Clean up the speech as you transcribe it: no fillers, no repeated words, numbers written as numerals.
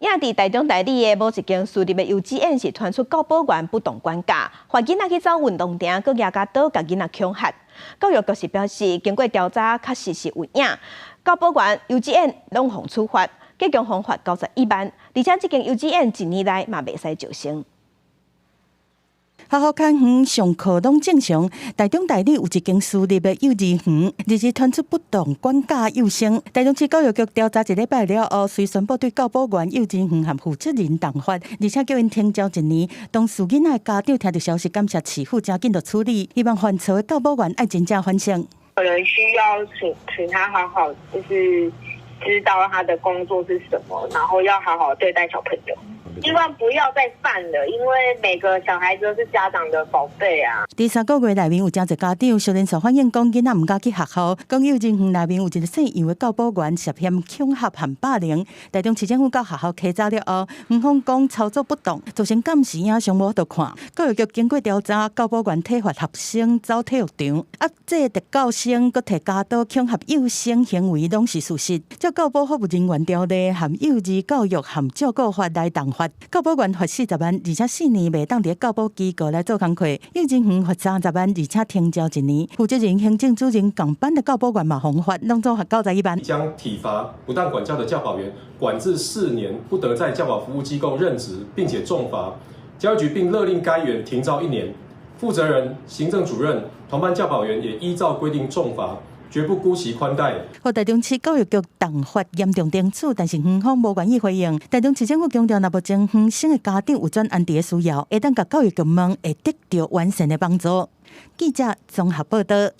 也佇台中大里的某一間私立的幼稚園是傳出教保員不當管教，罰囡仔去走運動場，閣舉鉸刀共囡仔恐嚇。教育局是表示，經過調查，確實是有影。教保員、幼稚園攏予處罰，計共予罰91萬。而且這間幼稚園一年內嘛袂使招生。學校較遠，上課攏正常。台中大里有一間私立的幼兒園，日日傳出不當管教幼生。台中市教育局調查一禮拜了後，遂宣布對教保員、幼稚園和負責人重罰，而且叫𪜶停招一年。當事囡仔的家長聽著消息，感謝市府誠緊就處理，希望犯錯的教保員愛真正反省。可能需要請他好好，就是知道他的工作是什麼，然後要好好對待小朋友。希望不要再犯了，因為每個小孩子都是家長的寶貝啊。佇3個月內面有誠濟家長小連續反映講，囡仔毋敢去學校，講幼稚園內面有一個姓楊的教保員涉嫌恐嚇和霸凌。台中市政府到學校稽查了後，園方講操作不當，造成監視影像無法度看。教育局經過調查，教保員體罰學生走體育場，壓制特教生，閣提鉸刀恐嚇幼生行為，攏是事實。照教保服務人員條例和幼兒教育和照顧法來重罰。教保員罰40萬，而且4年袂當佇教保機構來做工課；幼稚園罰30萬，而且停招一年。負責人行政主任仝班的教保員嘛予罰，攏總罰91萬。將體罰不當管教的教保員管制4年，不得在教保服務機構任職，並且重罰。教育局並勒令該員停招一年。負責人、行政主任、同班教保員也依照規定重罰，絕不姑息寬待。予台中市教育局重罰嚴重懲處，但是園方無願意回應。台中市政府強調，若無情園生的家長有轉安置的需要，會當共教育局問，會得著完善的幫助。記者綜合報導。